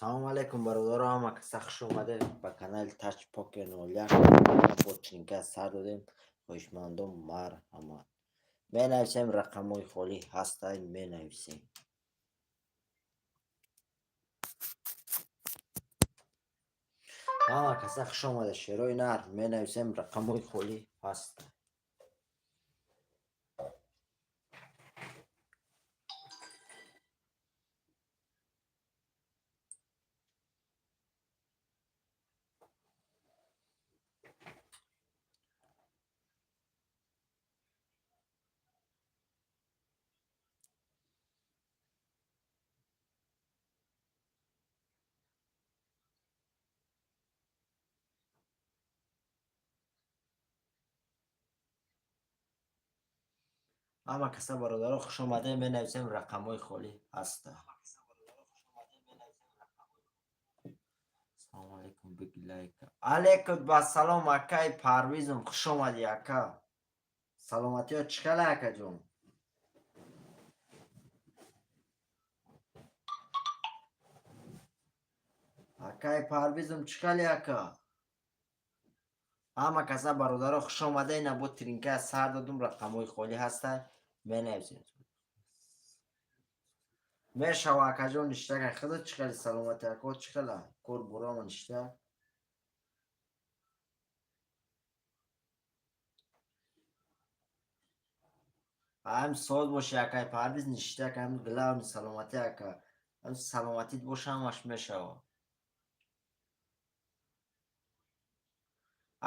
Салому алайкум, бародаро, ҳама каса хуш омадед ба канали Тач Покер 01. Бо тринка сар додем. Хоҳишмандон, марҳамат. Менависем, рақамҳои холӣ ҳастанд, менависем. Ҳама каса хуш омада, шерои нар, менависем, рақамҳои холӣ ҳастанд. Ҳама каса, бародаро, хуш омадед, менависем, рақамҳои холӣ ҳастанд. Салому алайкум, биги лайка. Алейкум басалом, акаи Парвизум, хуш омадӣ, ака. Саломатиё чӣ хела, акаҷон? Акаи Парвизум, чӣ хели, ака? Ҳама каса, бародаро, хуш омадед, ина бо тринка сар додум, рақамҳои холӣ ҳастанд, менависем. Мешава, акаҷон, ништака. Худат чӣ хели, саломатӣ, ако, чӣ хела? Кор бурама ништа? Ҳам соз боши, акай Парвиз, ништак, ҳам главный саломатӣ, ака. Ҳам саломатит боша, ҳамаш мешава.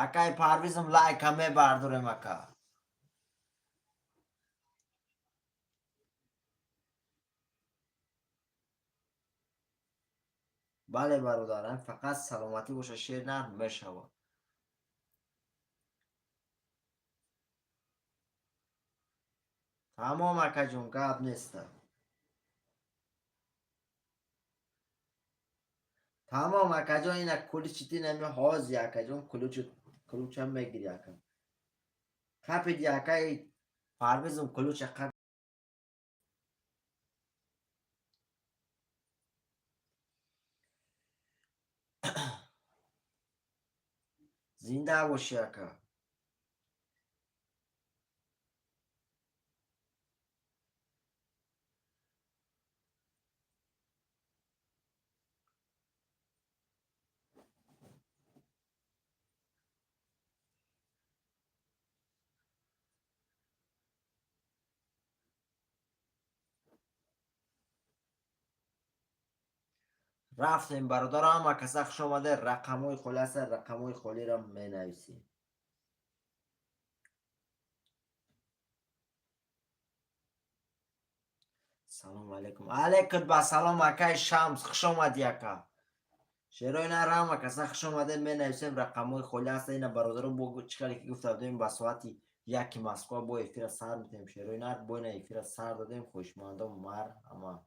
Акай Парвизм, лайка мебардорем, ака. Бале, бародарам, фақат саломатӣ боша, шер нар мешава. Тамом, акаҷон, гап неста. Тамом, акаҷон, ина куличити нами ҳози, акаҷон, кулучу кулучам мегири, ака. Қапиди, акаи Парвизм, кулуча қап. Зинда бошӣ, ака. Рафтем, бародаро, ҳама каса хуш омаде, рақамҳои холӣ ҳастанд, рақамҳои холиро менависем. Салому алайкум. Алейкум басалом, акаи Шамс, хуш омадӣ, ака. Шерои нар, ҳама каса хуш омаде, менависем, рақамҳои холӣ ҳастанд. Ина, бародаро, бо чӣ хеле ки гуфта будем, ба соати 1 Москва бо эфира сар метем. Шерои нар, бо ина эфира сар додем, хоҳишмандон, марҳамат.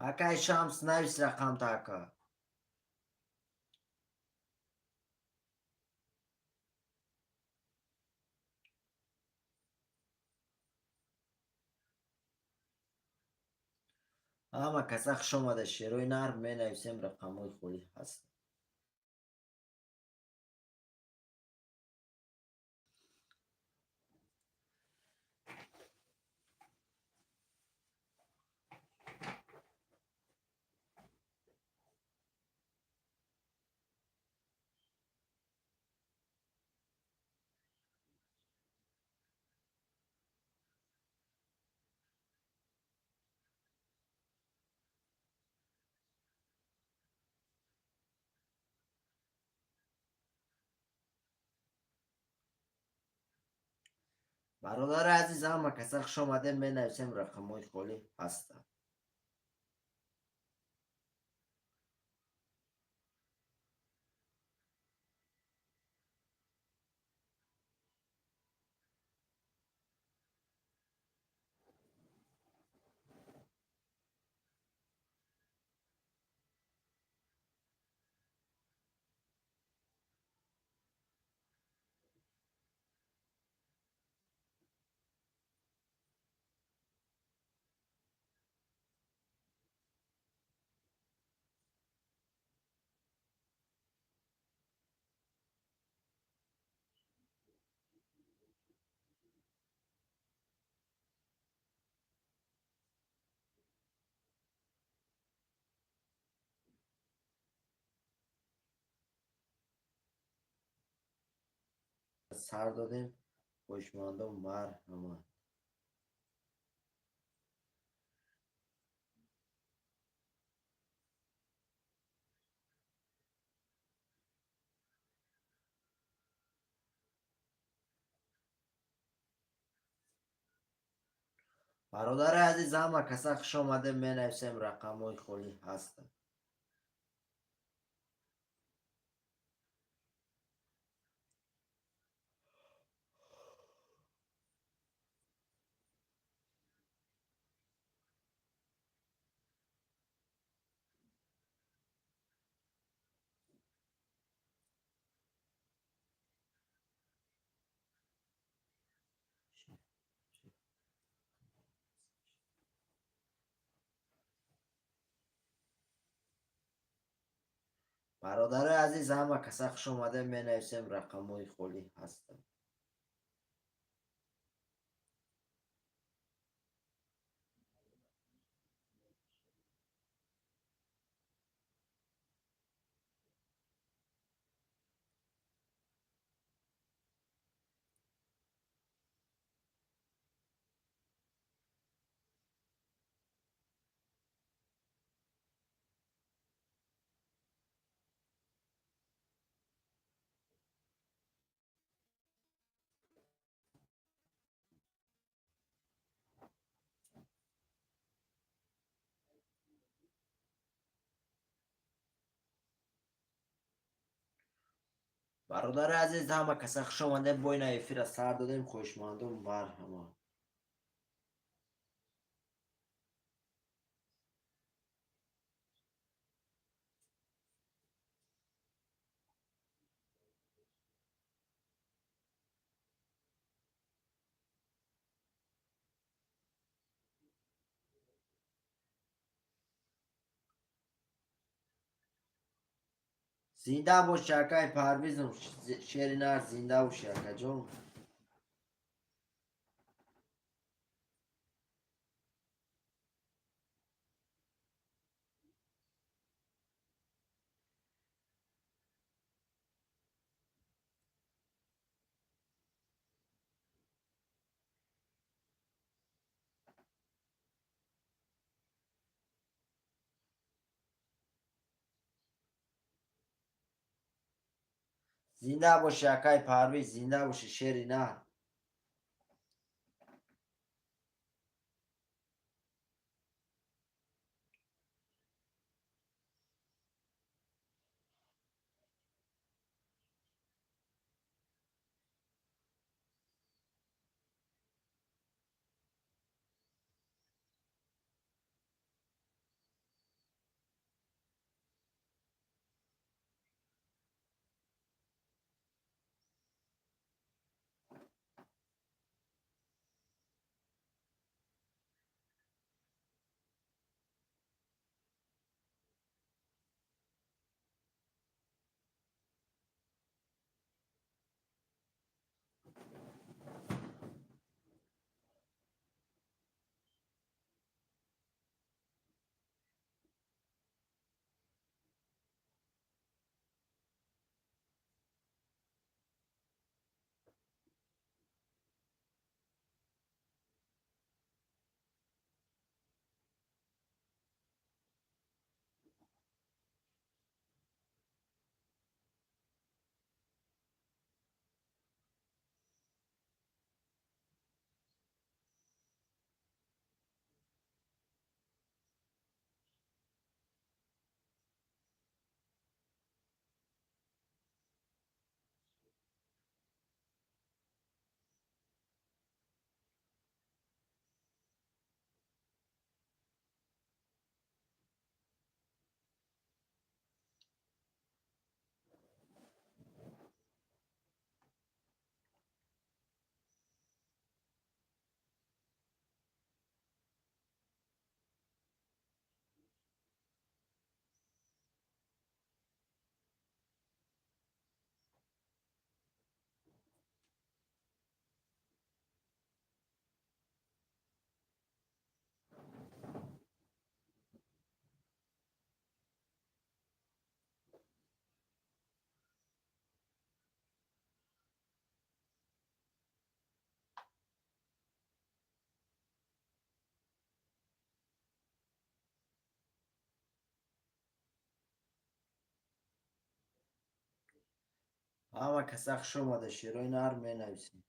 Акаи Шамс, навис рақамта, ака. Ҳама каса хуш омада, шерои нар, менависем, рақамҳои холӣ ҳастанд. Бародари азиз, ҳама каса хуш омадем, менависем, рақамҳои холӣ ҳастанд. Сар додем. Хоҳишмандон, марҳамат. Бародари азиз, ҳама каса хуш омадем. Менависем, рақамҳои холӣ ҳастанд. Бародари азиз, ҳама каса хуш омадем. Менависем, рақамҳои холӣ ҳастанд. Бародари азиз, ҳама каса хуш омадем. Бо ина эфира сар додем. Хоҳишмандон, марҳамат. Зинда боши, акай Парвизм, шери нар, зинда боши, акаҷон. Зинда боши, акай Парвиз, зинда боши, шери нар. Ҳама каса хуш омада, шерои нар менависем.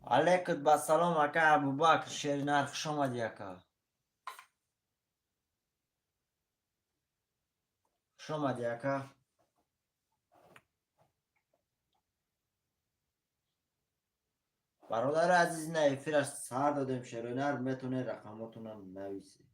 Алейкум ба салом, ака Абубакр, шери нар, хуш омадӣ, ака. Хуш омадӣ, ака. Бародари азиз, ина эфираш сар додем, шерои нар, метавонед рақамотонам нависед.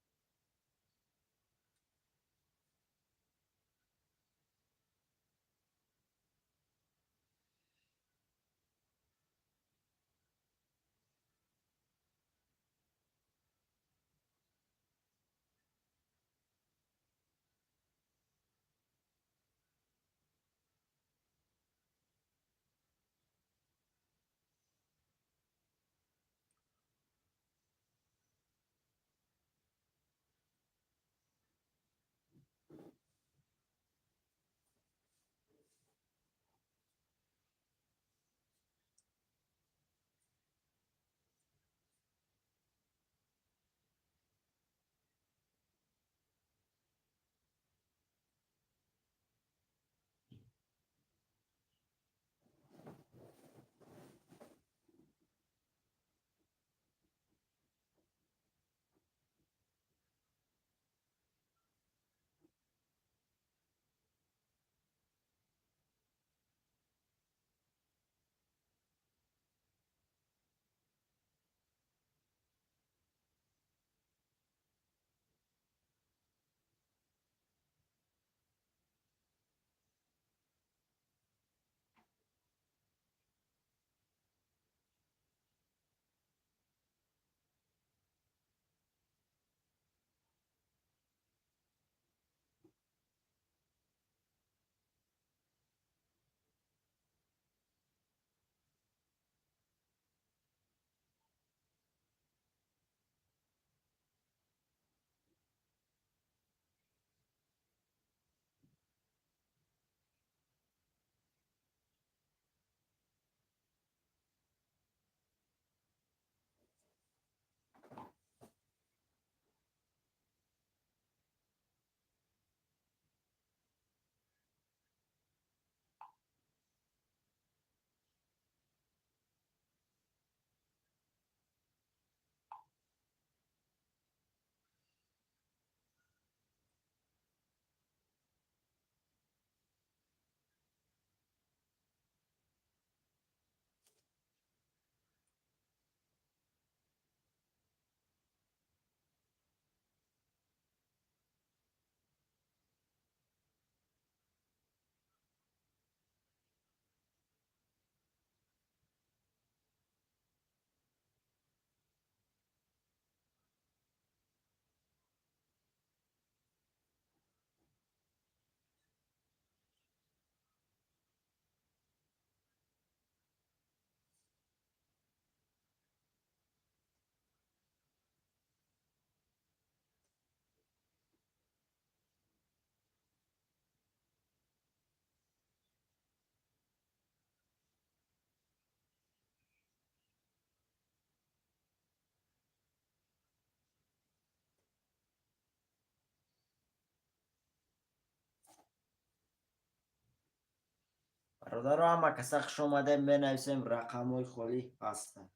Бародаро, ҳама каса хуш омадем, менависем, рақамҳои холӣ ҳастанд.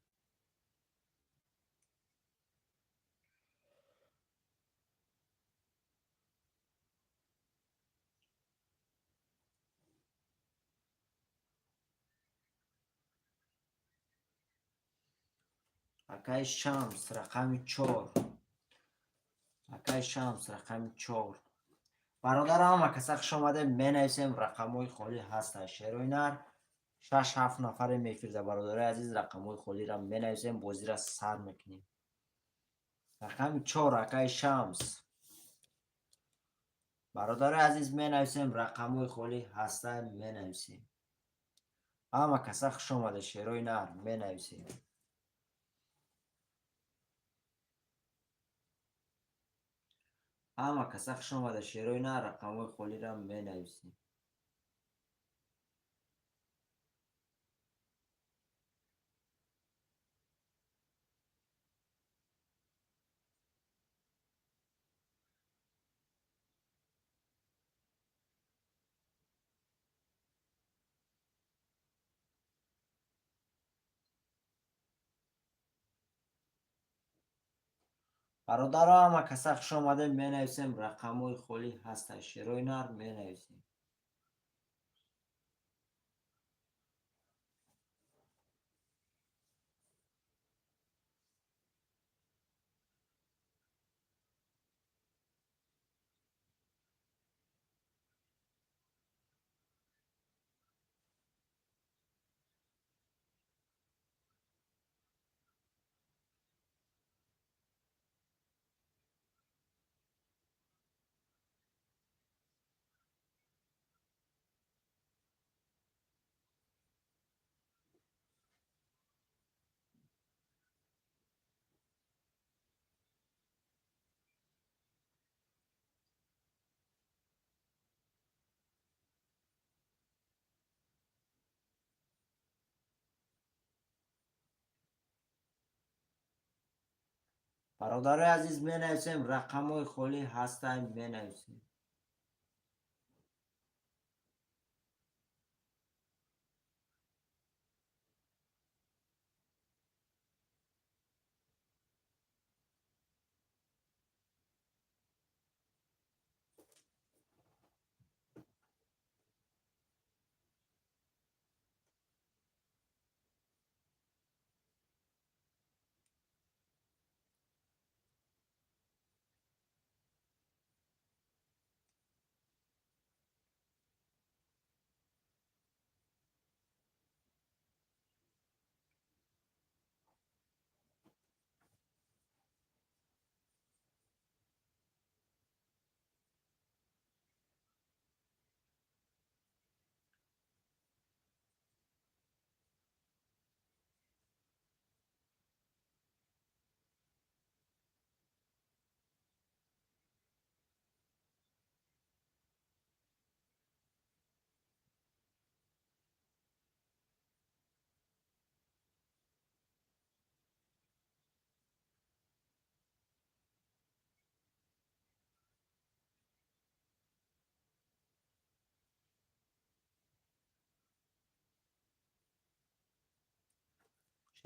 Акаи Шамс, рақами чор. Акаи Шамс, рақами чор. Бародаро, ҳама каса хуш омадем, менависем, рақамҳои холӣ ҳастанд. Шерои нар, шаш ҳафт нафаре мефирда. Бародарои азиз, рақамҳои холиро менависем, бозиро сар мекунем. Рақами чор, акаи Шамс. Бародарои азиз, менависем, рақамҳои холӣ ҳастанд, менависем. Ҳама каса хуш омада, шерои нар, менависем. Ҳама каса хуш омада, шерои нар, рақамҳои холиро менависем. Бародаро, ҳама каса хуш омадем, менависем, рақамҳои холӣ ҳастанд. Шерои нар, менависем. Бародарои азиз, менависем, рақамҳои холӣ ҳастанд, менависем.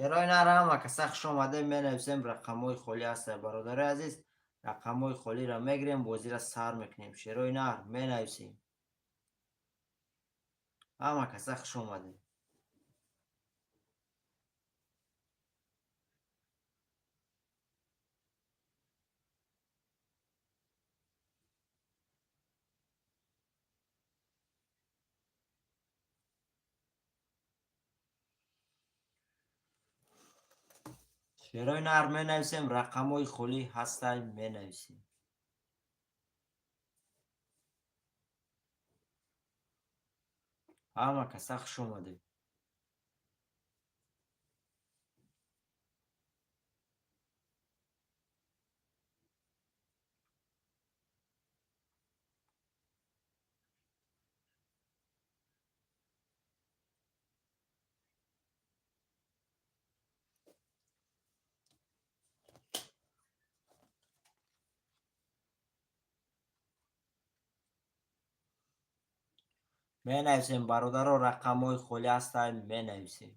Шерои нар, ҳама каса хуш омадем, менависем, рақамҳои холӣ ҳастанд. Бародарои азиз, рақамҳои холиро мегирем, бозиро сар мекунем. Шерои нар, менависем. Ҳама каса хуш омадем. Шерои нар, менависем, рақамҳои холӣ ҳастанд, менависем. Ҳама каса хуш омадед. Менависем, бародаро, рақамҳои холӣ ҳастанд, менависем.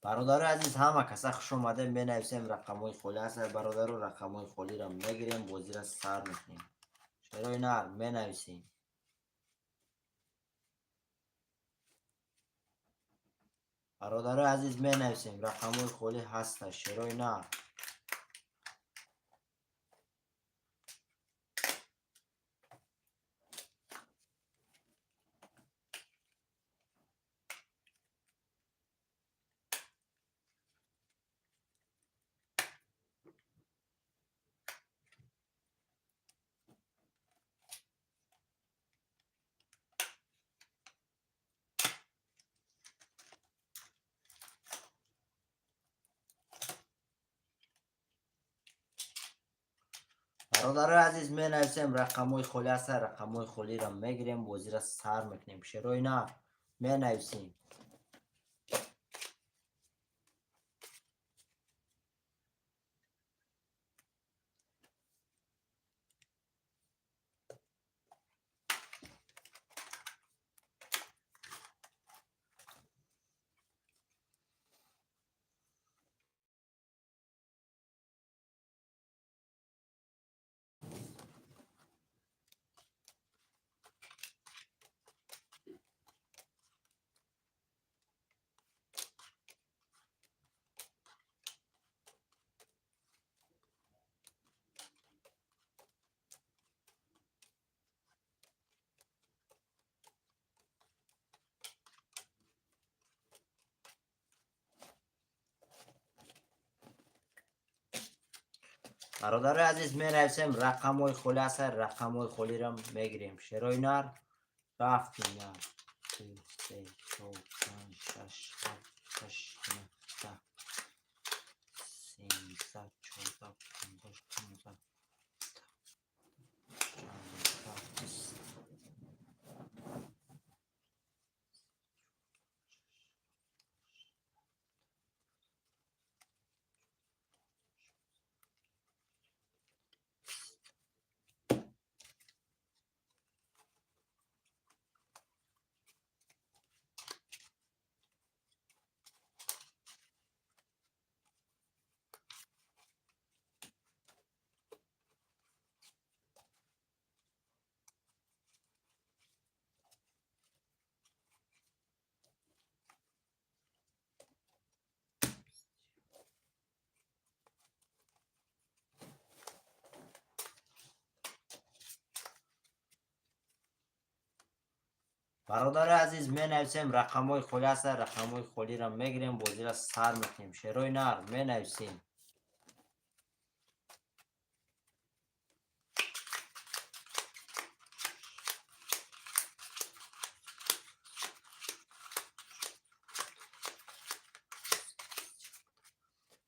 Бародарои азиз, ҳама каса хуш омадем. Менависем, рақамҳои холӣ ҳастанд, бародаро, рақамҳои холиро мегирем, бозиро сар мекунем. Шерои нар, менависем. Бародарои азиз, менависем, рақамҳои холӣ ҳастанд, шерои нар. Бародарои азиз, менависем, рақамҳои холӣ ҳастанд, рақамҳои холиро мегирем, бозиро сар мекунем. Шерои нар, менависем. Бародарои азиз, менависем, рақамҳои холӣ ҳастанд, рақамҳои холиро мегирем. Шерои нар, рафтем. Як, ду, се, чор, панҷ, шаш, ҳафт, ҳашт, нӯҳ, 10, 13, 14, 15, 16, 20. Бародари азиз, менависем, рақамҳои холӣ ҳастанд, рақамҳои холиро мегирем, бозиро сар мекунем. Шерои нар, менависем.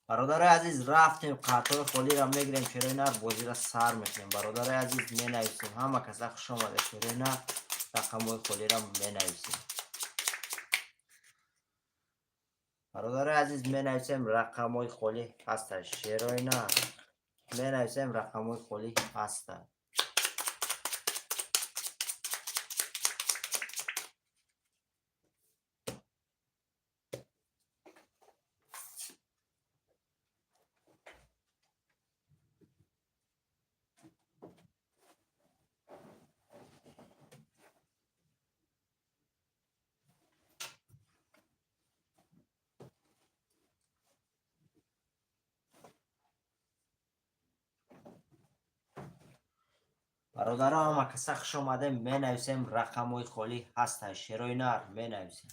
Бародари азиз, рафтем, қартҳои холиро мегирем, шерои нар, бозиро сар мекунем. Бародари азиз, менависем. Ҳама каса хуш омада, шерои нар, рақамҳои холиро менависем. Бародари азиз, менависем, рақамҳои холӣ ҳастанд. Шерои нар, менависем, рақамҳои холӣ ҳастанд. Бародаро, ҳама каса хуш омадем. Менависем, рақамҳои холӣ ҳастанд. Шерои нар, менависем.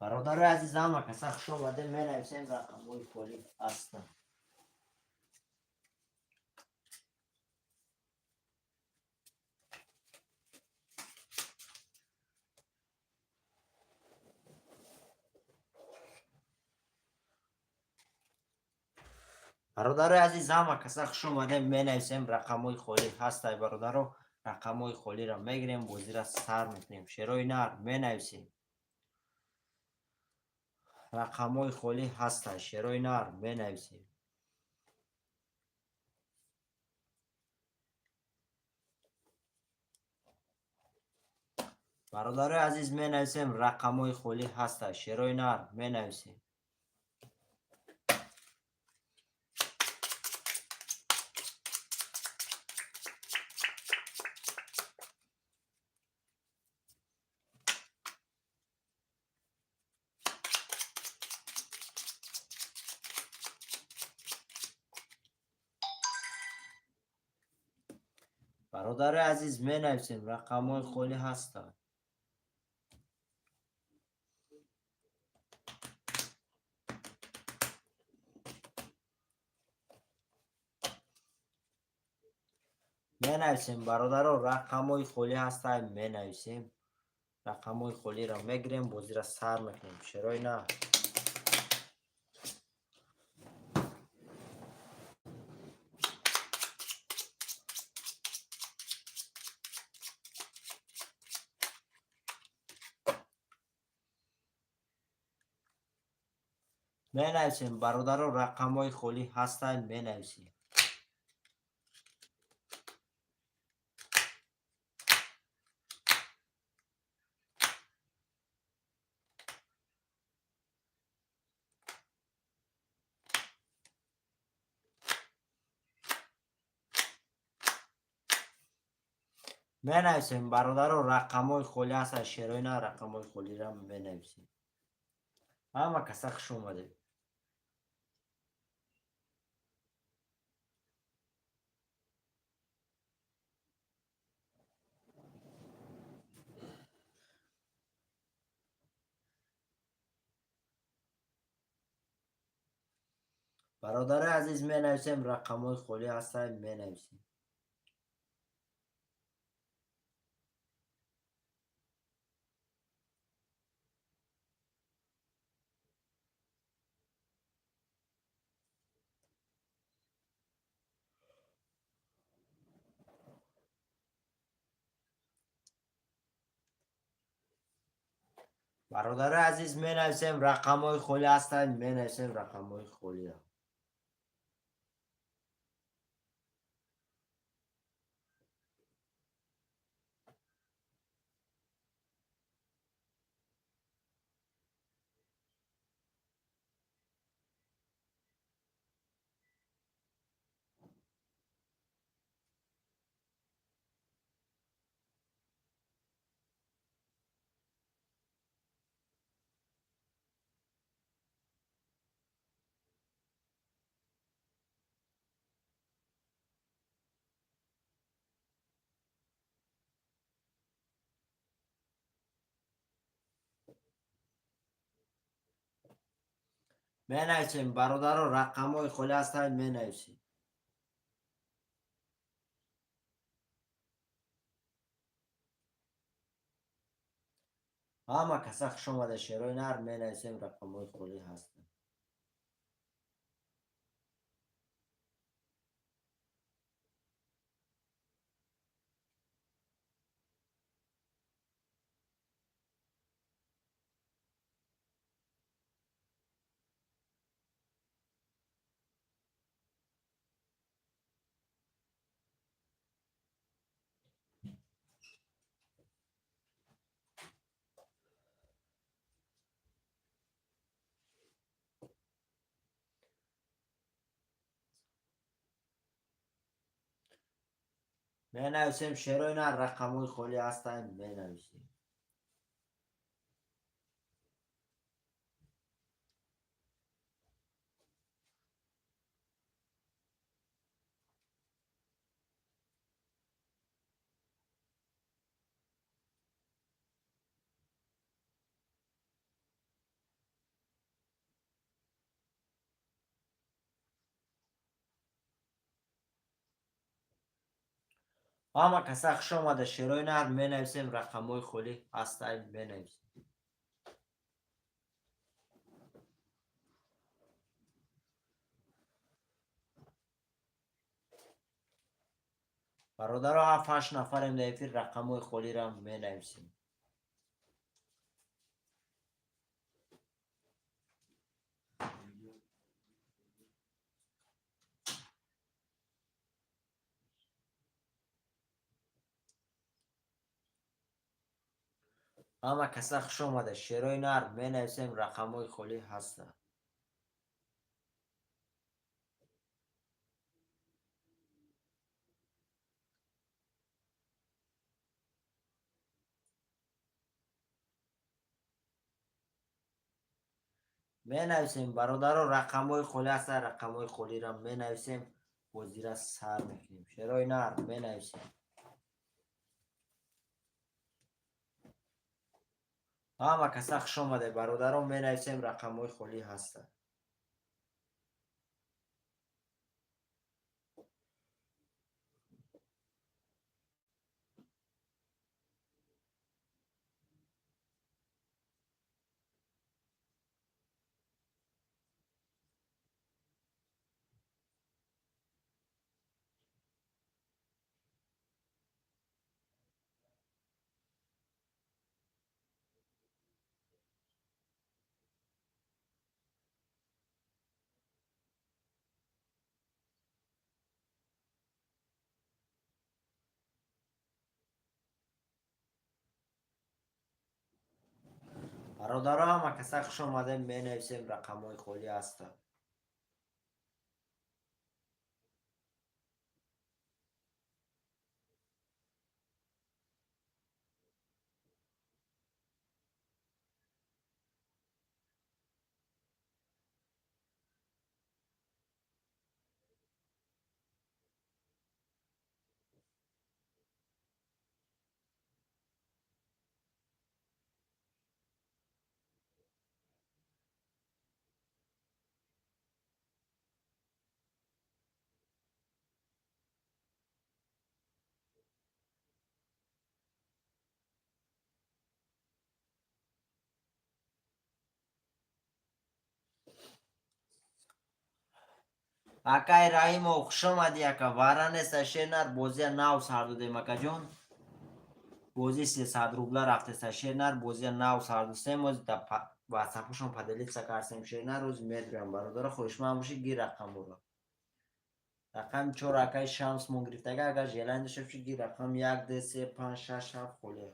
Бародарои азиз, ҳама каса хуш омадем. Менависем, рақамҳои холӣ ҳастанд. Бародарои азиз, ҳама каса хуш омадем. Менависем, рақамҳои холӣ ҳастай, бародаро. Рақамҳои холиро мегирем, бозира сар мекунем. Шерои нар, менависем, рақамҳои холӣ ҳастай. Шерои нар, менависем. Бародарои азиз, менависем, рақамҳои холӣ ҳастай. Шерои нар, менависем. Бародарои азиз, менависем, рақамҳои холӣ ҳастанд. Менависем, бародаро, рақамҳои холӣ ҳастанд. Менависем, рақамҳои холиро мегирем, бозиро сар мекунем. Шерои нар. Менависем, бародаро, рақамҳои холӣ ҳастанд. Менависем. Менависем, бародаро, рақамҳои холӣ ҳастанд. Шерои нар, рақамҳои холиро менависем. Ҳама каса хуш омадед. Бародарои азиз, менависем, рақамҳои холӣ ҳастанд. Менависем. Бародарои азиз, менависем, рақамҳои холӣ ҳастанд. Менависем рақамҳои холиро. Менависем, бародаро, рақамҳои холӣ ҳастанд. Менависем. Ҳама каса хуш омада. Шерои нар, менависем, рақамҳои холӣ ҳастанд. Менависем, шерои нар, рақамҳои холӣ ҳастанд. Менависем. Ҳама каса хуш омада. Шерои нар, менависем, рақамҳои холӣ ҳастанд. Менависем. Бародаро, ҳафт ҳашт нафарем дар эфир, рақамҳои холиро менависем. Ҳама каса хуш омада, шерои нар, менависем, рақамҳои холӣ ҳастанд. Менависем, бародаро, рақамҳои холӣ ҳастанд, рақамҳои холиро менависем, бозира сар мекунем. Шерои нар, менависем. Ҳама каса хуш омаде, бародаро, менависем, рақамҳои холӣ ҳастанд. Бародаро, ҳама каса хуш омадем, менависем, рақамҳои холӣ ҳастанд. Акай Раҳимов, хуш омадӣ, ака. Вара неста, шернар, бозия нав сар додем, акаҷон. Бози 300 рубла рафтеста, шернар, бозия нав сар додем, ози да ватсапушон поделиться кардем, шернар, рӯзи медурям, бародаро, хоҳишманд бошед, гир рақаморо. Рақами чор акаи Шамс мо гирифтага, агар желание дошта бошед, гир рақам як, ду, се, панҷ, шаш, ҳафт холия.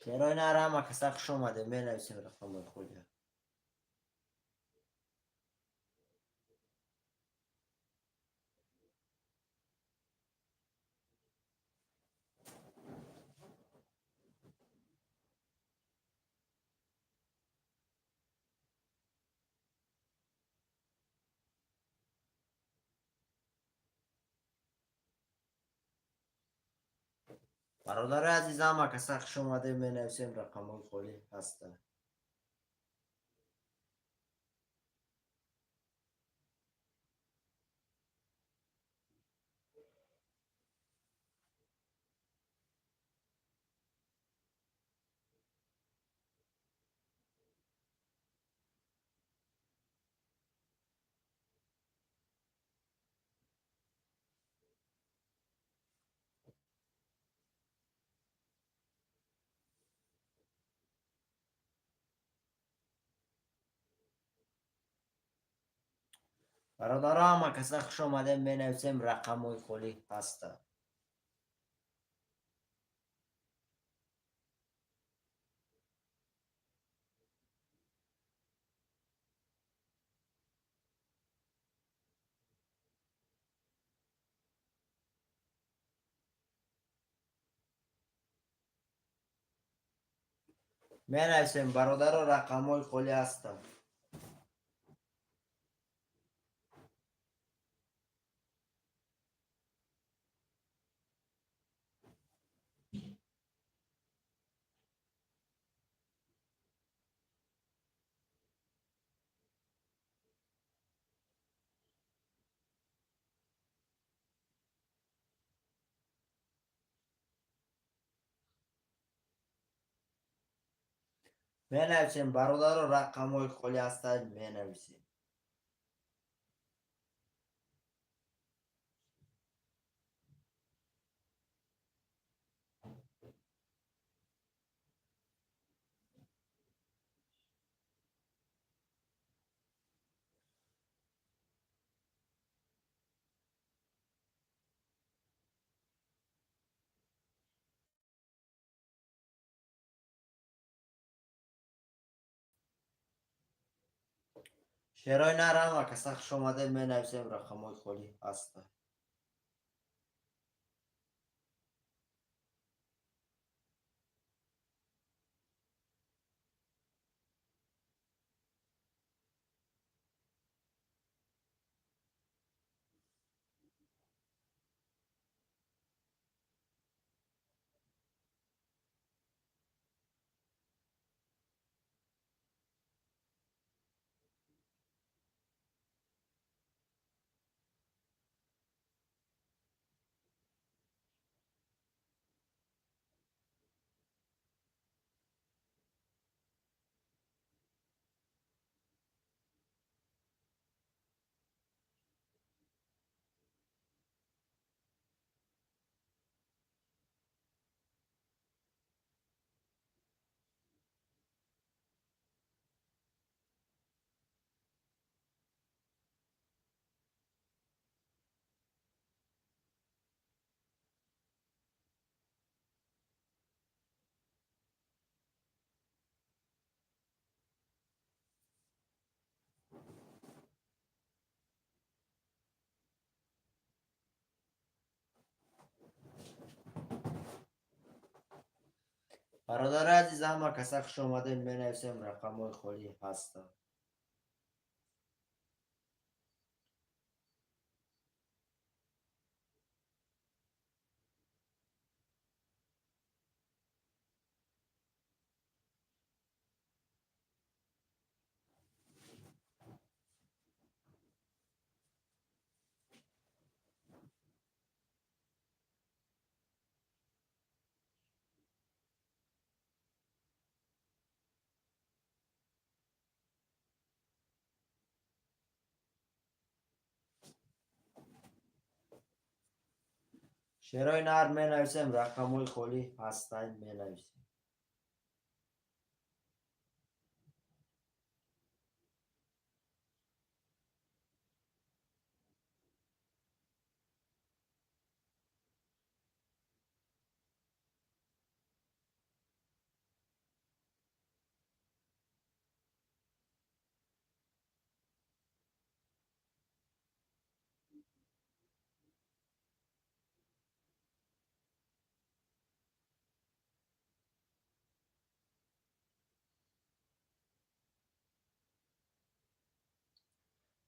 Шерои нар, ҳама каса хуш омадем, менависем, рақамҳои холия. Бародарои азиз, ҳама каса хуш омадем, менависем, рақамҳои холӣ ҳастанд. Бародаро, ҳама каса хуш омадем, менависем, рақамҳои холӣ ҳастанд. Менависем, бародаро, рақамҳои холӣ ҳастанд. Менависем, бародаро, рақамҳои холӣ ҳастанд, менависем. Шерои нарама каса хуш омадед, менависем, рақамҳои холӣ ҳастанд. Бародари азиз, ҳама каса хуш омадед, менависем, рақамҳои холӣ ҳастанд. Шерои нар менависем, рақамҳои холӣ ҳастанд, менависем.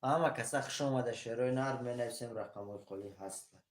Ҳама каса хуш омада, шерои нар менависем, рақамҳои холӣ ҳастанд.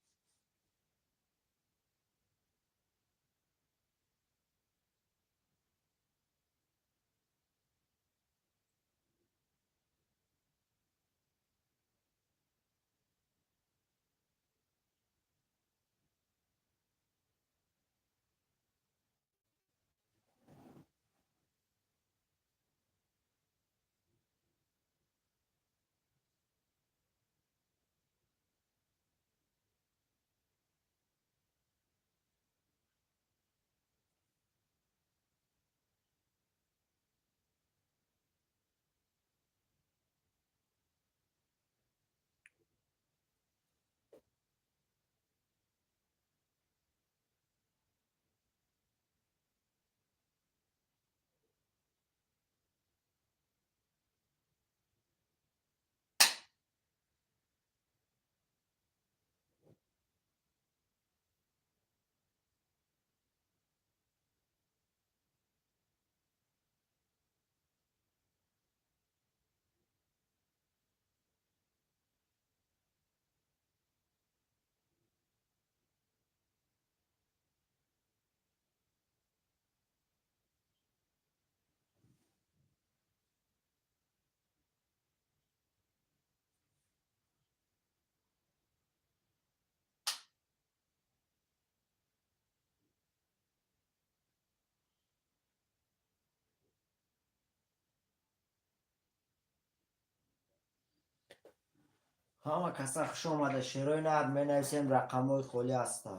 Ҳама каса хуш омада, шерои нар, менависем, рақамҳои холӣ ҳаста.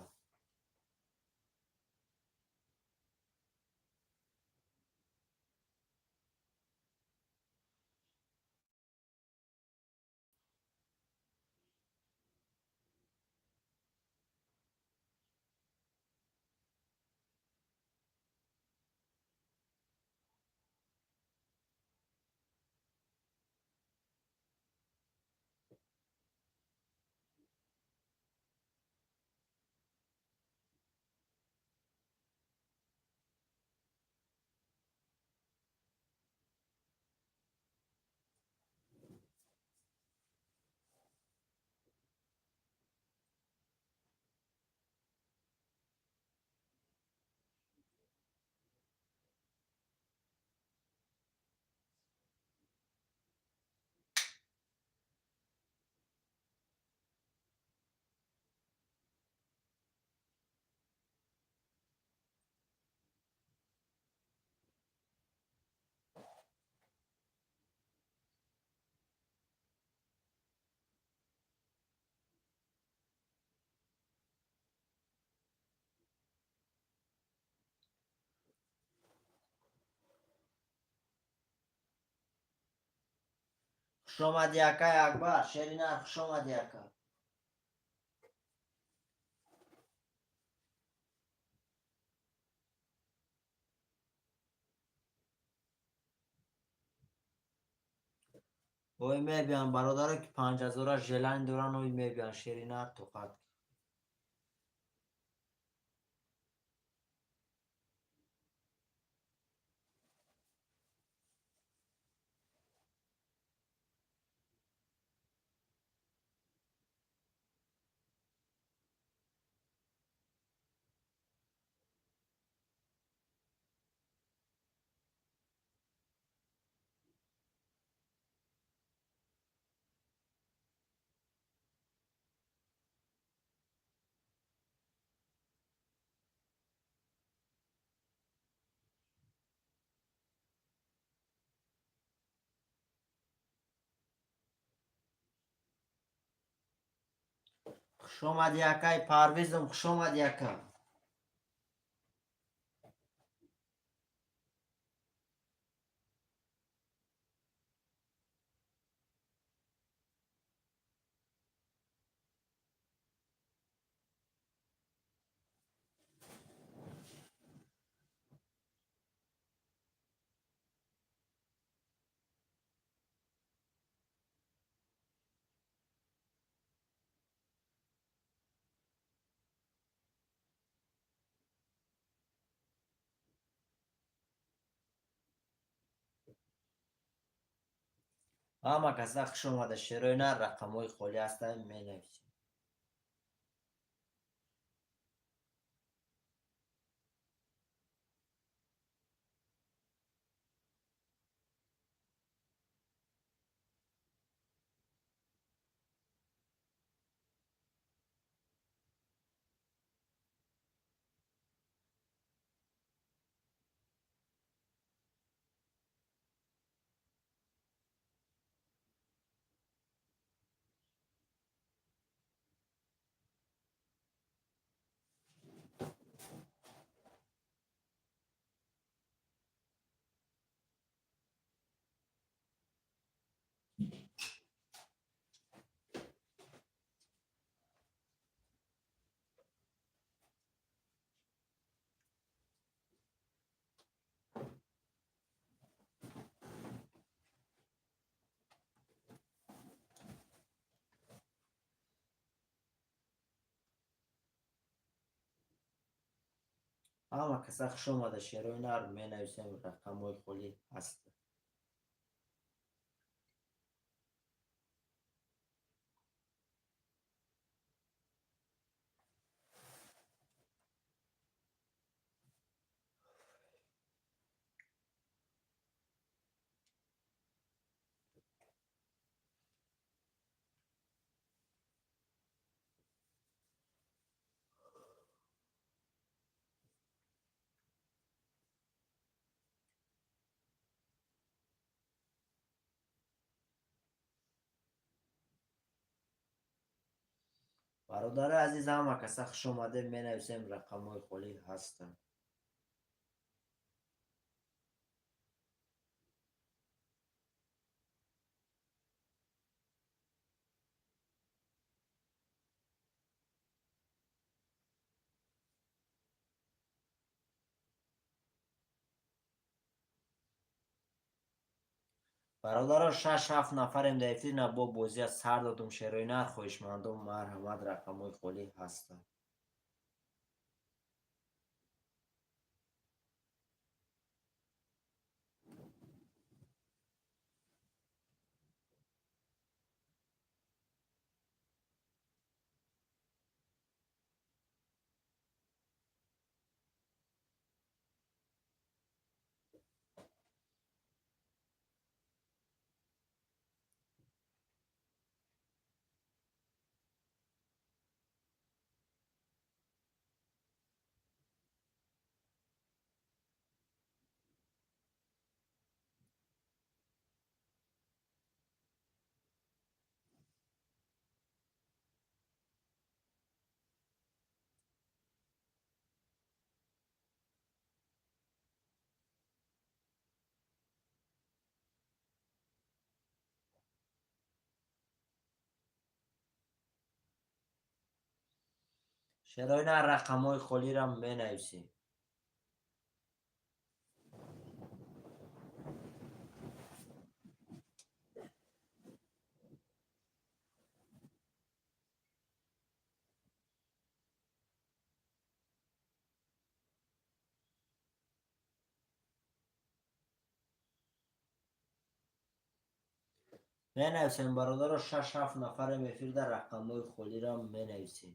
Хуш омадӣ, акай Акбар, шери нар, хуш омадӣ, ака. Ой, мебиям, бародаро, ки 5000-а желание доран, ой, мебиям, шери нар, тоқат. Хуш омадӣ, акай Парвизм, хуш омадӣ, ака. Ҳама каса хуш омада, шерои нар, рақамҳои холӣ ҳастанд, менависем. Ҳама каса хуш омада, шерои нар, менависем, рақамҳои холӣ ҳаст. Бародари азиз, ҳама каса хуш омадед, менависем, рақамҳои холӣ ҳастанд. Бародаро, 6-7 нафарем дар эфир, на бо бозия сар додум. Шерои нар, хоҳишмандон, марҳамат, рақамҳои холӣ ҳастанд. Шерои нар, рақамҳои холиро менависем. Менависем, бародаро, 6-7 нафарем эфирда, рақамҳои холиро менависем.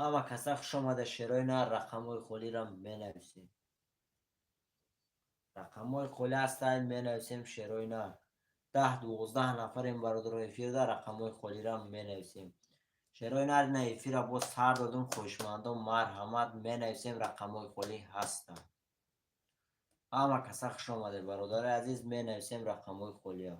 Ҳама каса хуш омада. Шерои нар, рақамҳои холиро менависем. Рақамҳои холӣ ҳастанд, менависем. Шерои нар, 10-12 нафарем, бародаро, эфирда, рақамҳои холиро менависем. Шерои нар, ина эфира боз сар додум. Хоҳишмандон, марҳамат, менависем, рақамҳои холӣ ҳастанд. Ҳама каса хуш омадед, бародари азиз, менависем рақамҳои холиро.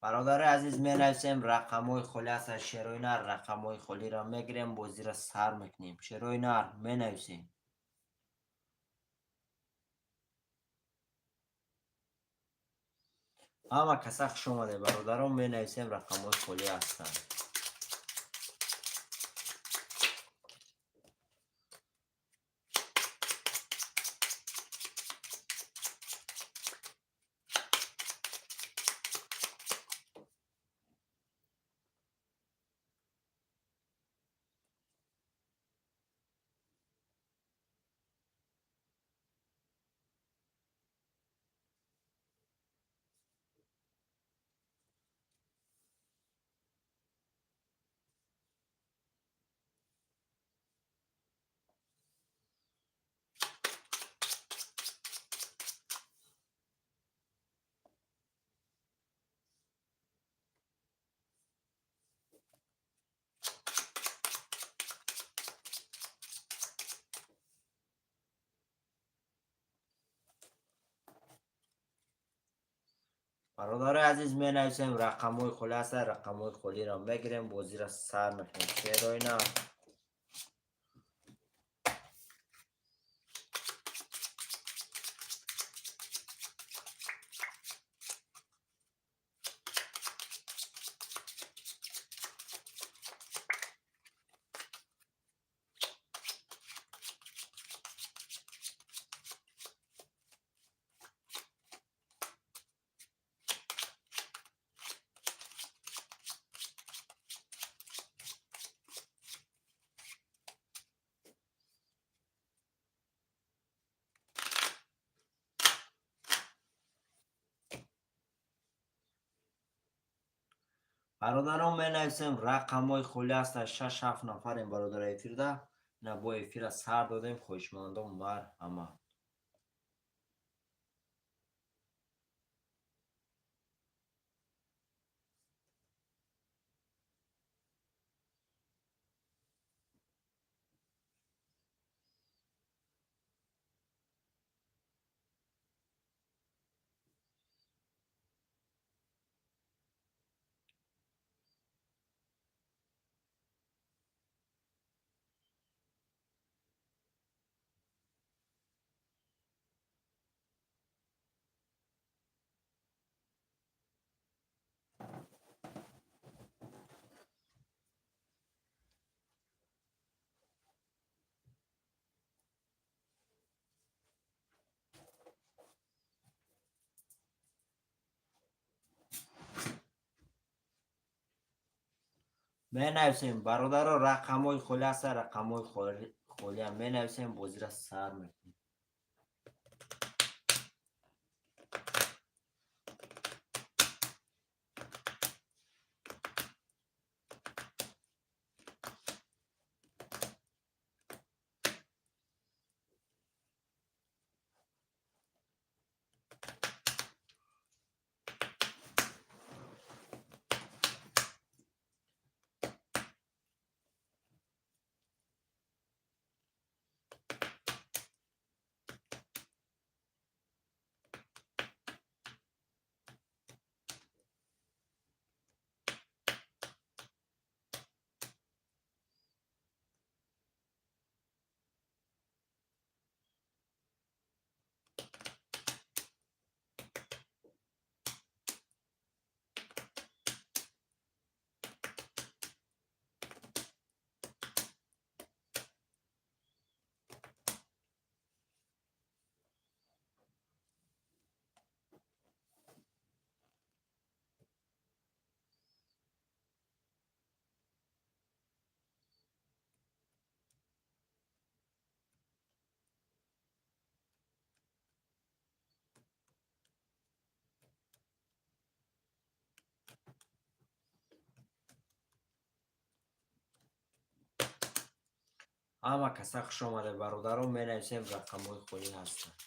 Бародари азиз, менависем, рақамҳои холӣ ҳастанд. Шерои нар, рақамҳои холиро мегирем, бозиро сар мекунем. Шерои нар, менависем. Ҳама каса хуш омадед, бародарон, менависем, рақамҳои холӣ ҳастанд. Бародарои азиз, менависем, рақамҳои холӣ ҳастанд, рақамҳои холиро мегирем, бозиро сар мекунем. Шерои нав. Бародарон, менависем, рақамҳои холӣ ҳастанд, шаш ҳафт нафарем, бародари эфирда. Ина бо эфира сар додем, хоҳишмандон, марҳамат. Менависем, бародаро, рақамҳои холӣ ҳастанд, рақамҳои холиам менависем, бозиро сар мекунем. Ҳама каса хуш омада, бародарон, менависем, рақамҳои холӣ ҳастанд.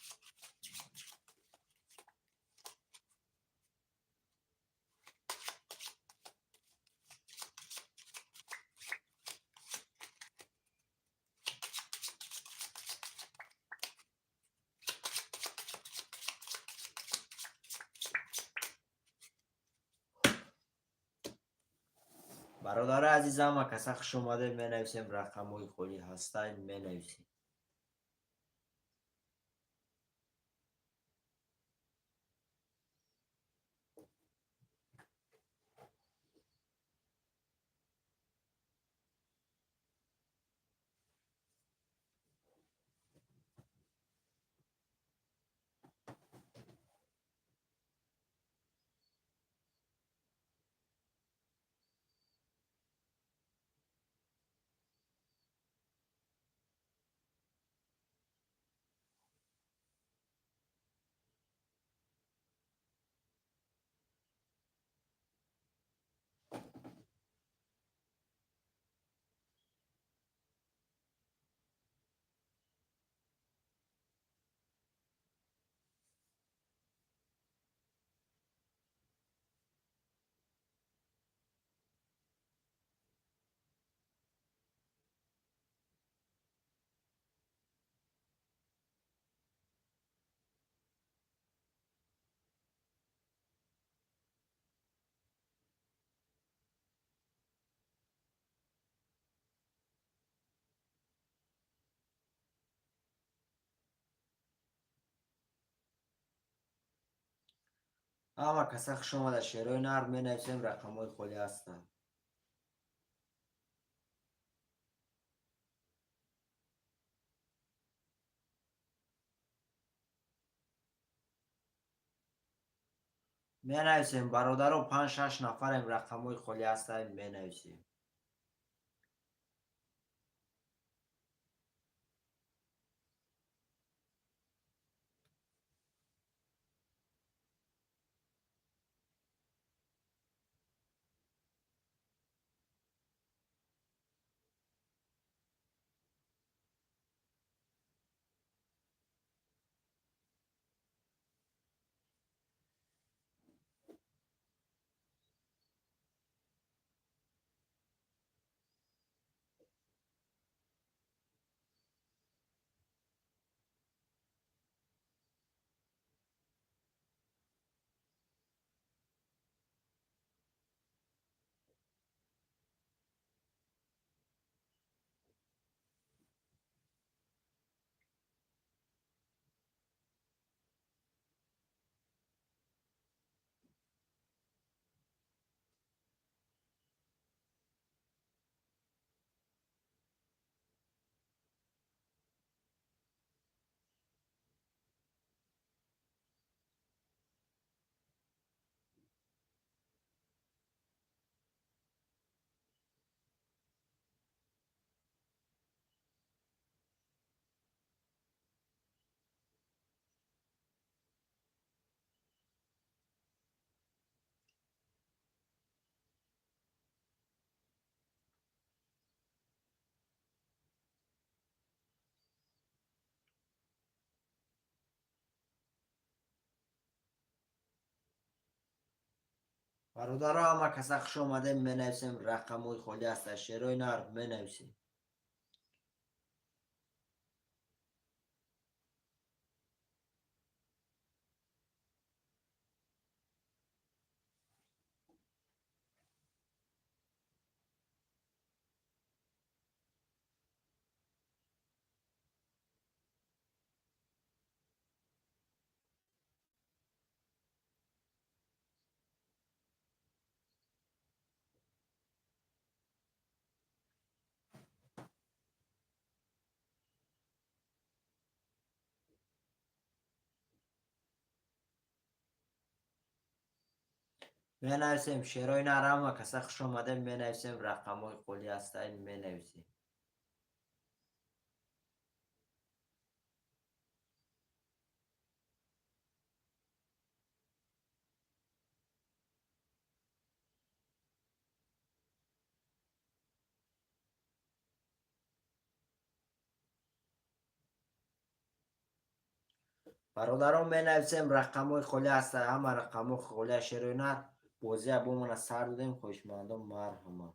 Бародари азиз, ҳама каса хуш омада, менависем, рақамҳои холӣ ҳастанд, менависем. Ҳама каса хуш омада, шерои нар, менависем, рақамҳои холӣ ҳастанд. Менависем, бародаро, панҷ шаш нафарем, рақамҳои холӣ ҳастанд, менависем. Бародаро, ҳама каса хуш омадем, менависем, рақамҳои холӣ ҳастанд, шерои нар, менависем. Менависем, шерои нар, ҳама каса хуш омадем, менависем, рақамҳои холӣ ҳастанд, менависем. Бародарон, менависем, рақамҳои холӣ ҳастанд, ҳама рақамҳои холӣ, шерои нар. Бозия бомона сар додем, хоҳишмандон, марҳамат.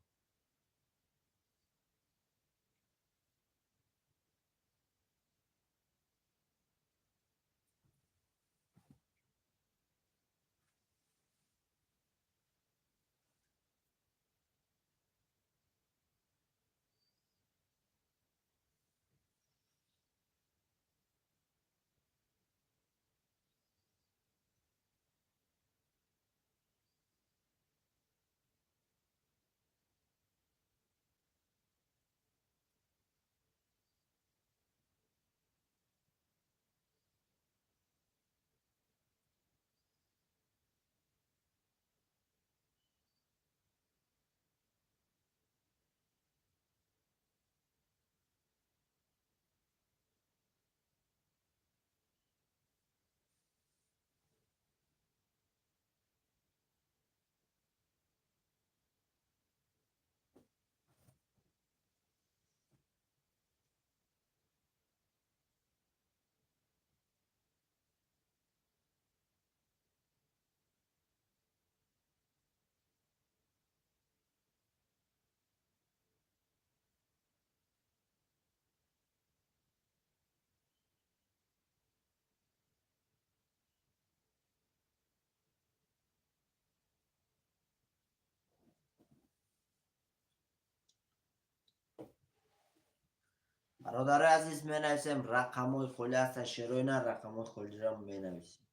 Бародарои азиз, менависем, рақамҳои холӣ ҳастанд, шерои нар, рақамҳои холиро менависем.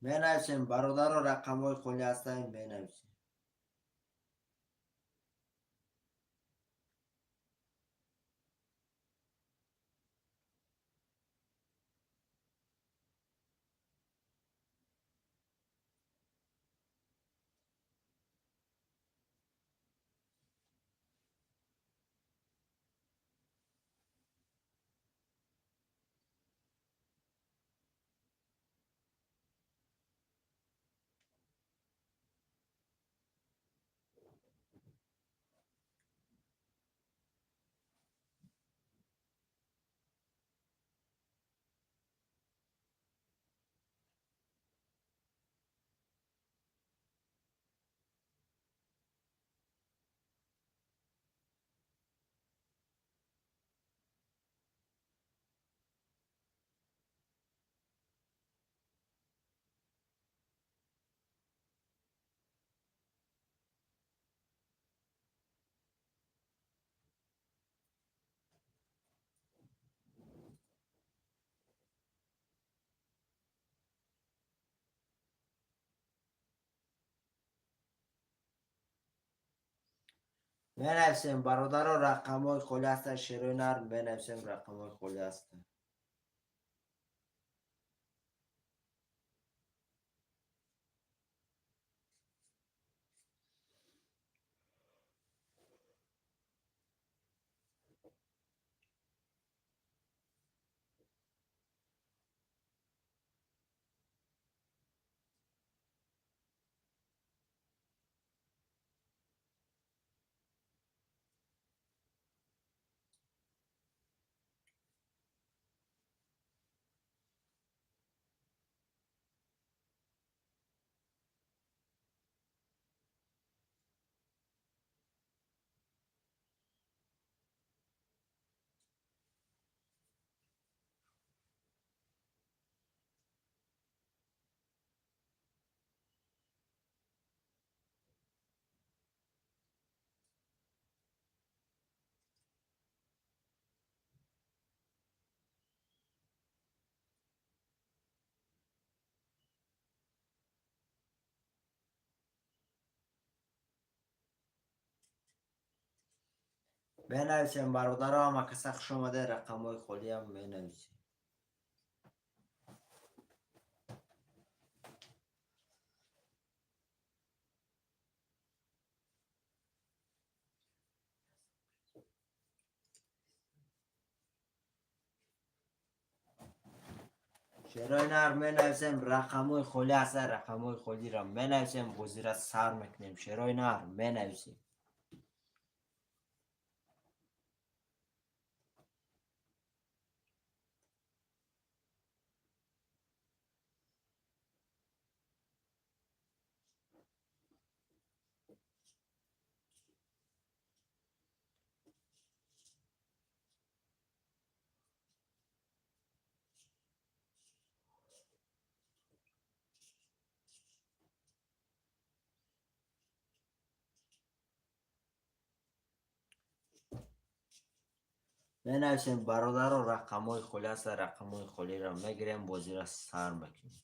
Менависем, бародаро, рақамҳои холӣ ҳастанд, менависем. Менависем, бародаро, рақамҳои холӣ ҳастанд, шерои нар, менависем, рақамҳои холӣ ҳастанд. Менависем, бародаро, ҳама каса хуш омада, рақамҳои холиам менависем. Шерои нар, менависем, рақамҳои холӣ ҳастанд, рақамҳои холиро менависем, бозира сар мекунем. Шерои нар, менависем. Менависем, бародаро, рақамҳои холӣ ҳастанд, рақамҳои холиро мегирем, бозиро сар мекунем.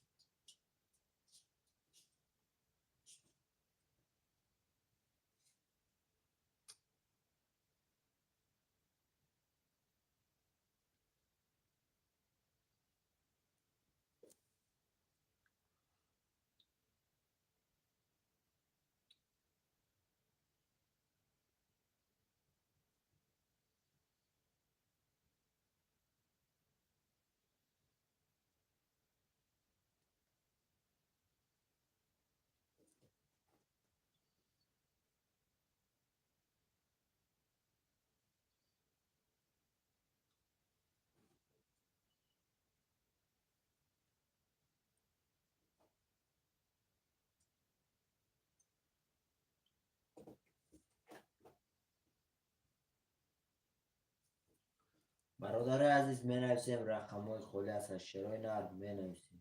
Бародарои азиз, менависем, рақамҳои холӣ ҳастанд, шерои нар, менависем.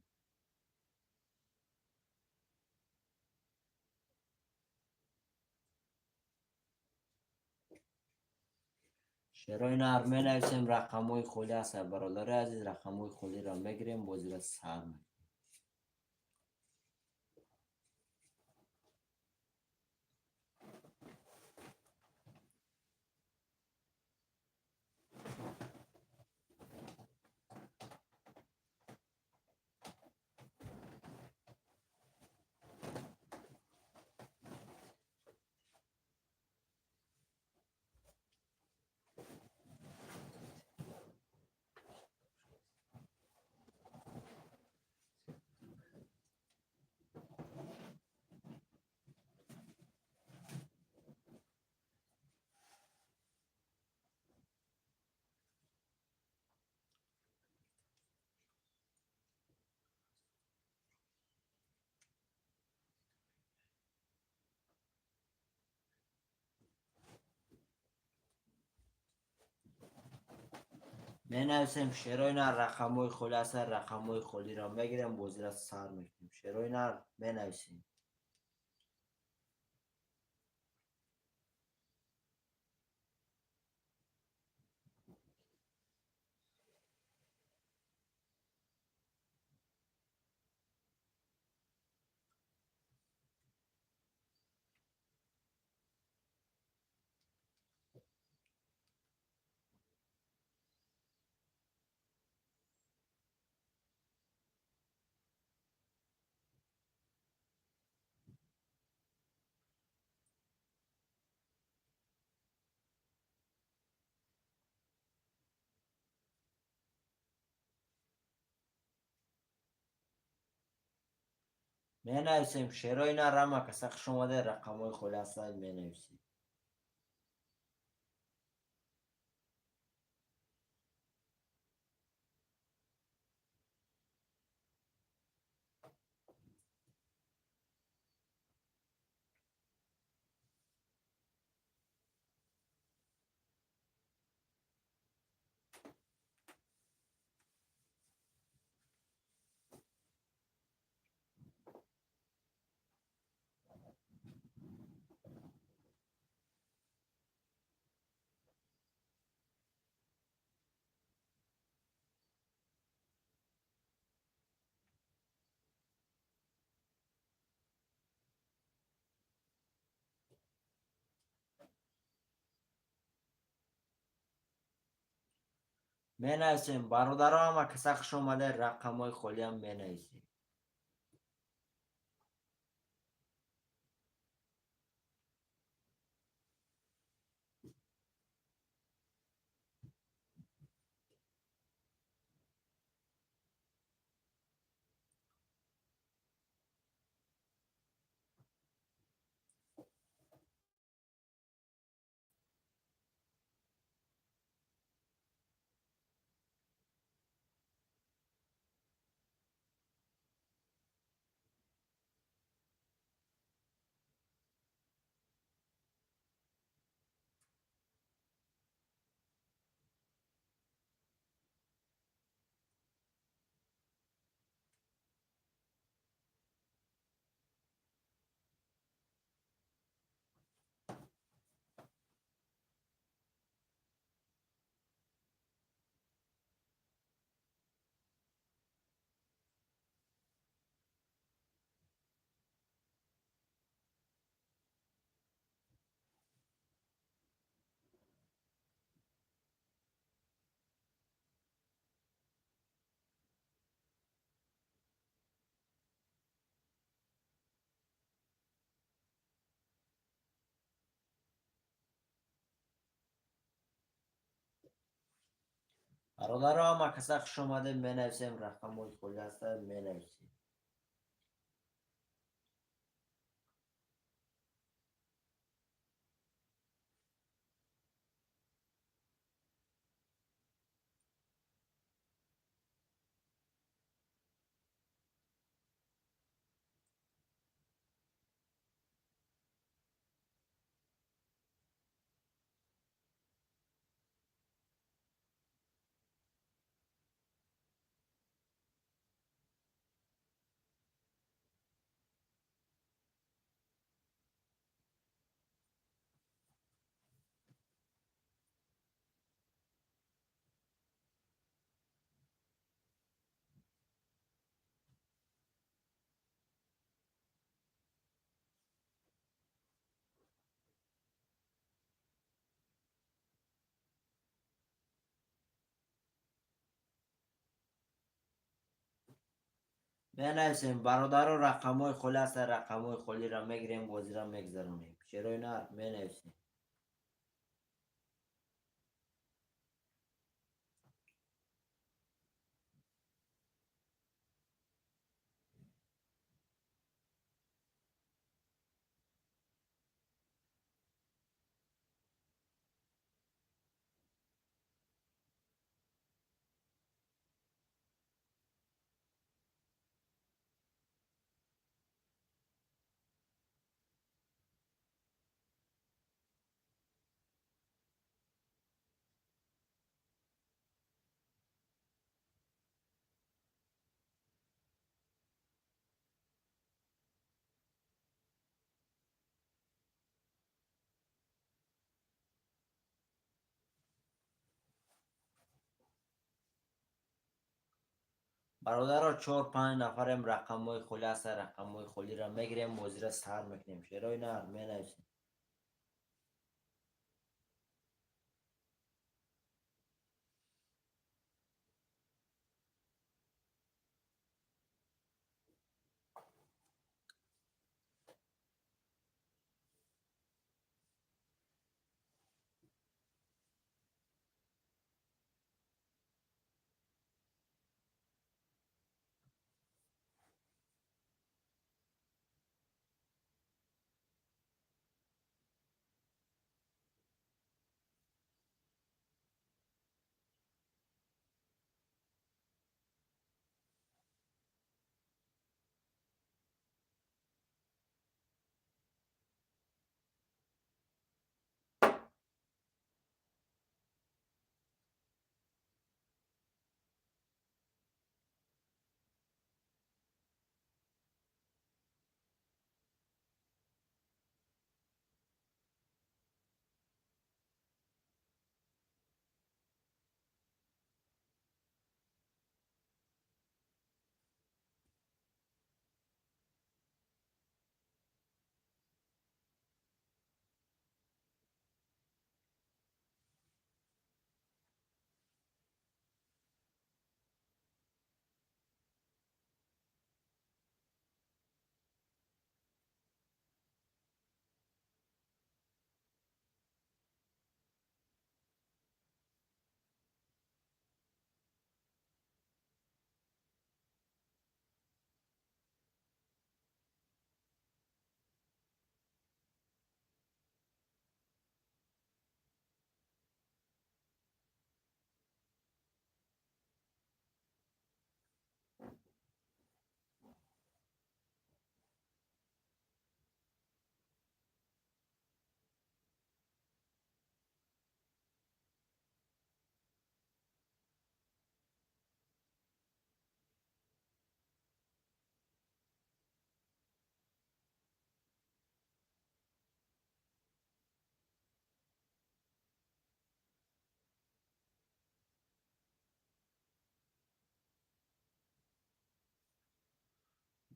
Шерои нар, менависем, рақамҳои холӣ ҳастанд, бародарои азиз, рақамҳои холиро мегирем, бозиро сар мекунем. Менависем шерои нар, рақамҳои холӣ ҳастанд, рақамҳои холиро мегирем, бозиро сар мекунем. Шерои нар, менависем. Менависем шерои нар, ҳама каса хуш омада, рақамҳои холӣ ҳастанд, менависем. Менависем, бародаро, ҳама каса хуш омада, рақамҳои холиам менависем. Бародаро, ҳама каса хуш омада, менависем, рақамҳои холӣ ҳастанд, менависем. Менависем, бародаро, рақамҳои холӣ ҳастанд, рақамҳои холиро мегирем, бозиро мегзаронем. Шерои нар, менависем. Бародаро, 4-5 нафарем, рақамҳои холӣ ҳаста, рақамҳои холиро мегирем, бозиро сар мекунем. Шерои нар, менависем.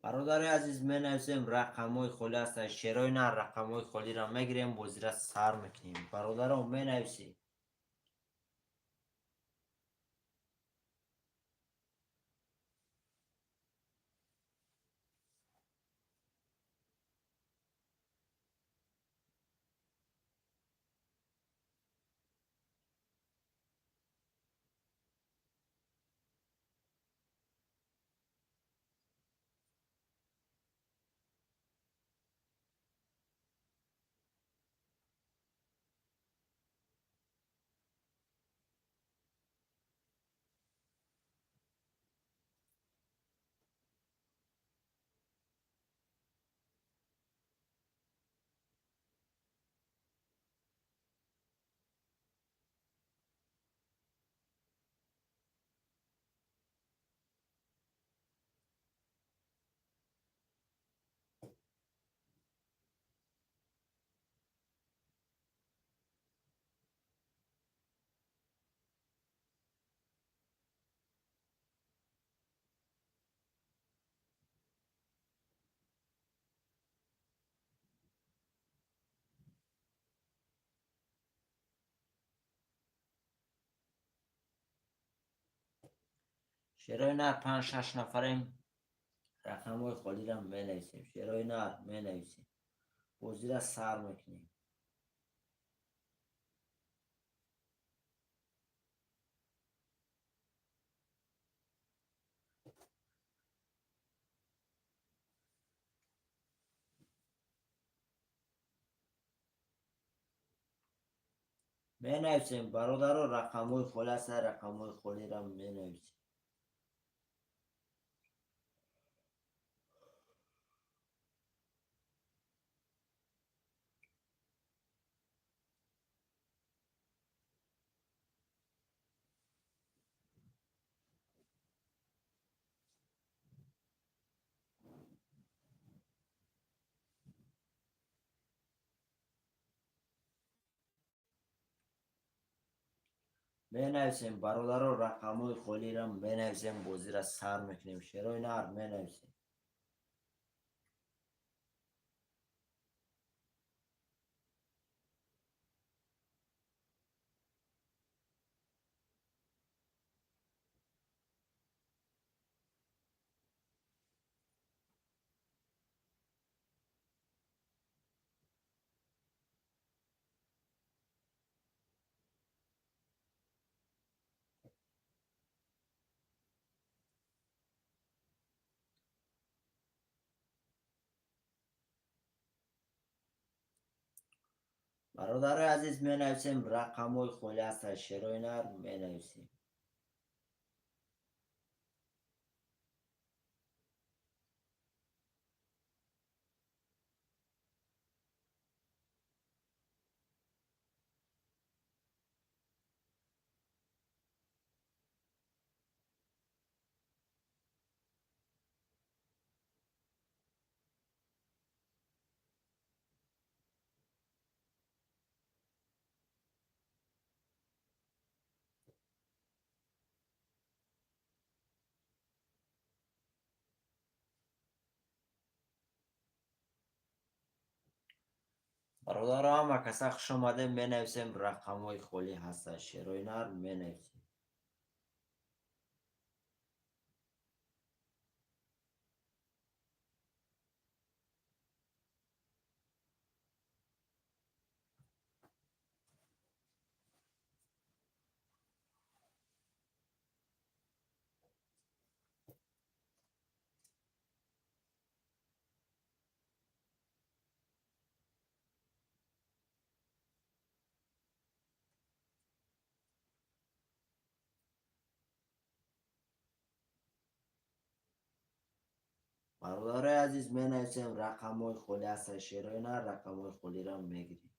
Бародари азиз, менависем, рақамҳои холӣ ҳаста. Шерои нар, рақамҳои холиро мегирем, бозиро сар мекунем. Бародаро, менависем. Шерои нар, 5-6 нафарем, рақамҳои холиро менависем. Шерои нар, менависем, бозиро сар мекунем. Менависем, бародаро, рақамҳои холи ҳаста, рақамҳои холиро менависем. Менависем, бародаро, рақамҳои холиро менависем, бозиро сар мекунем. Шерои нар менависем. Бародарои азиз, менависем, рақамҳои холи ҳастанд, шерои нар менависем. Бародаро, ҳама каса хуш омадем, менависем, рақамҳои холӣ ҳастанд, шерои нар менависем. Бародарои азиз, менависем, рақамҳои холӣ ҳастанд, шерои нар рақамҳои холиро мегирем.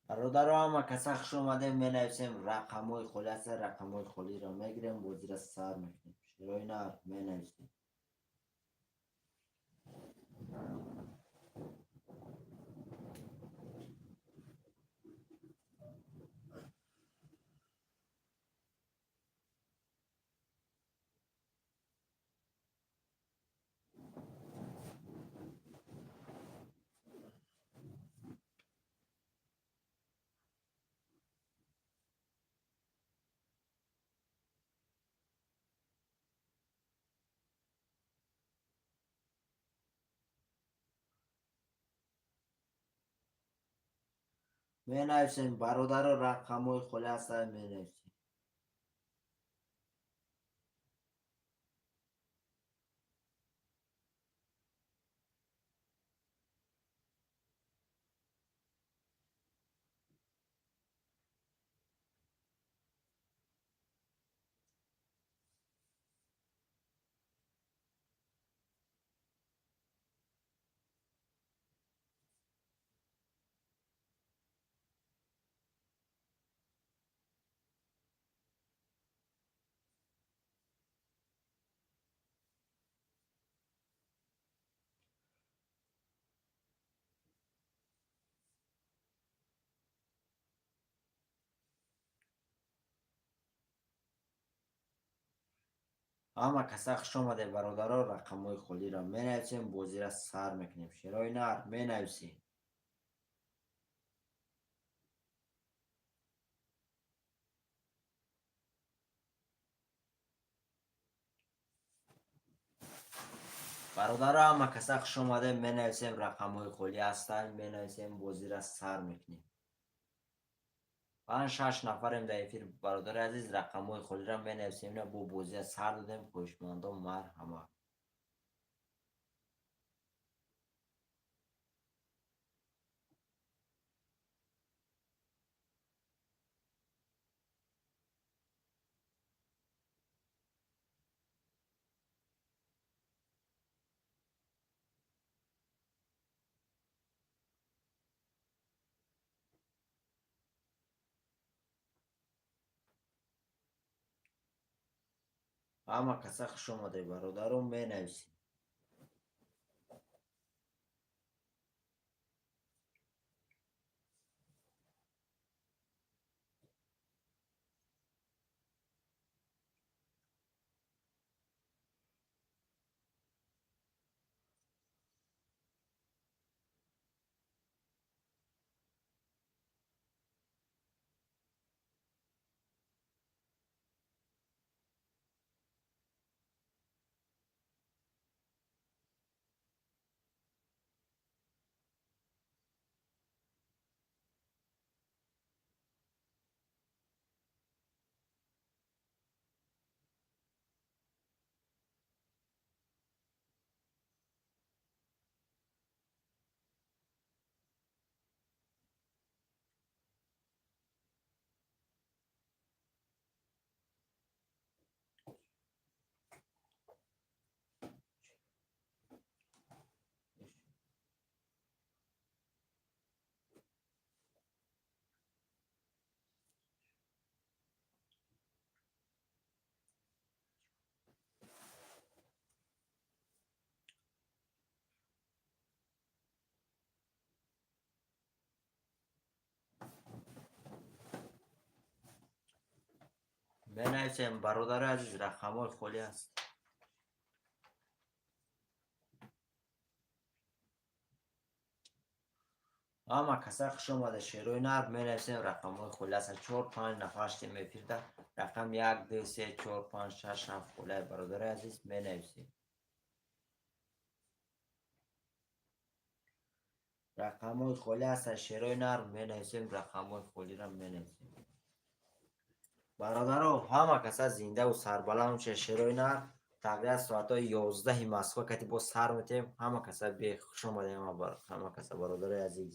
Бародаро, ҳама каса хуш омадем, менависем, рақамҳои холӣ ҳастанд, рақамҳои холиро мегирем, бозиро сар мекунем. Шерои нар менависем. Менависем, бародаро, рақамҳои холӣ ҳастанд, менависем. Ҳама каса хуш омадед, бародаро. Рақамҳои холиро менависем, бозиро сар мекунем. Шерои нар, менависем. Бародаро, ҳама каса хуш омадед. Менависем, рақамҳои холӣ ҳастанд, менависем, бозиро сар мекунем. Панҷ, шаш нафарем дар эфир, бародари азиз. Рақамҳои холиро менависем. Ина бо бозия сар додем. Хоҳишмандон, марҳамат. Ҳама каса хуш омадед, бародаро, менависем. Менависем, бародари азиз, рақамҳои холӣ аст. Ҳама каса хуш омада, шерои нар. Менависем, рақамҳои холӣ аст. Чор, панҷ нафар шудем эфирда. Рақам як, ду, се, чор, панҷ, шаш, ҳафт холиа, бародари азиз, менависем. Рақамҳои холӣ ҳастанд, шерои нар, менависем, рақамҳои холиро менависем. Бародаро, ҳама каса зиндаву сарбаланд бошед. Шерои нар, тақрибан соатҳои 11-и Москва кати боз сар метем. Ҳама каса бе хуш омадем, ҳама каса, бародарои азиз.